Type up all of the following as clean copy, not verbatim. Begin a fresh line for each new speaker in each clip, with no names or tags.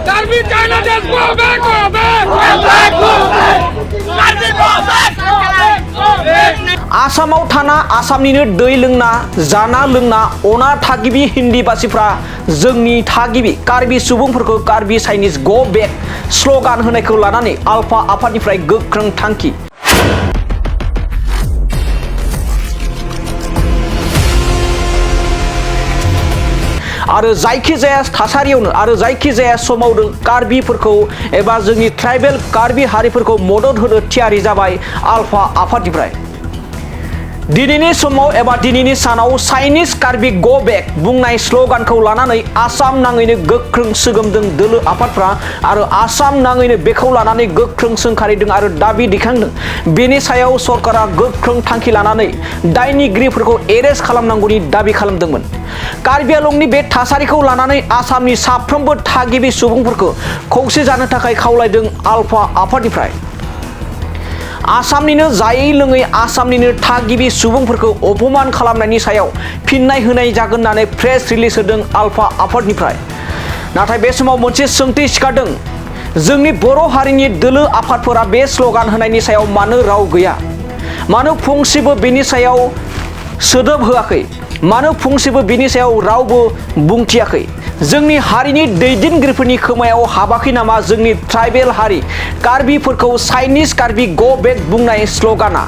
Karbi Chinese Go Back, go back, go back, go back. Karbi go back, go back, go back.
आसामाव थाना आसामनिनो दै लोंना जाना लोंना अना थागिबि हिन्दी भाषिफ्रा जोंनि थागिबि कार्बि सुबुंफोरखौ कार्बि चाइनिज गो बेक स्ल'गान होनायखौ लानानै आलफा आफादनिफ्राय गोख्रों थांखि। आरो जायखिजाया थासारियावनो आरो जायखिजाया समावनो कार्बिफोरखौ एबा जोंनि ट्राइबेल कार्बि हारिफोरखौ मदद होनो थियारि जाबाय आलफा आफादनिफ्राय। दिनैनि समाव एबा दिनैनि सानाव चाइनिज कार्बि गो बेक बुंनाय स्ल'गानखौ लानानै आसाम नाङैनो गोख्रों सोगोमदों दोलो आफादफ्रा आरो आसाम नाङैनो बेखौ लानानै गोख्रों सोंखारिदों आरो दाबि दैखांदों। बेनि सायाव सरकारा गोख्रों थांखि लानानै दायनिगिरिफोरखौ एरेस्ट खालामनांगौनि दाबि खालामदोंमोन। कार्बि आंलंनि बे थासारिखौ लानानै आसामनि साफ्रोमबो थागिबि सुबुंफोरखौ खौसे जानो थाखाय खावलायदों आलफा आफादनिफ्राय। आसामनिनो जायै लोङै आसामनिनो थागिबि सुबुंफोरखौ अपमान खालामनायनि सायाव फिननाय होनाय जागोन होननानै प्रेस रिलिज होदों आलफा आफादनिफ्राय। नाथाय बे समाव मोनसे सोंथि सिखारदों, जोंनि बर' हारिनि दोलो आफादफोरा बे स्ल'गान होनायनि सायाव मानो राव गैया? मानो फंसेबो बेनि सायाव सोदोब होआखै? मानो फंसेबो बेनि सायाव रावबो बुंथियाखै? जोंनि हारिनि दैदेनगिरिफोरनि खोमायाव हाबाखै नामा जोंनि ट्राइबेल हारि कार्बिफोरखौ चाइनिज कार्बि गो बेक बुंनाय स्ल'गाना?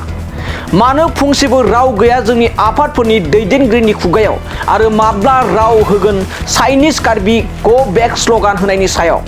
मानो फंसेबो राव गैया जोंनि आफादफोरनि दैदेनगिरिनि खुगायाव? आरो माब्ला राव होगोन चाइनिज कार्बि गो बेक स्ल'गान होनायनि सायाव?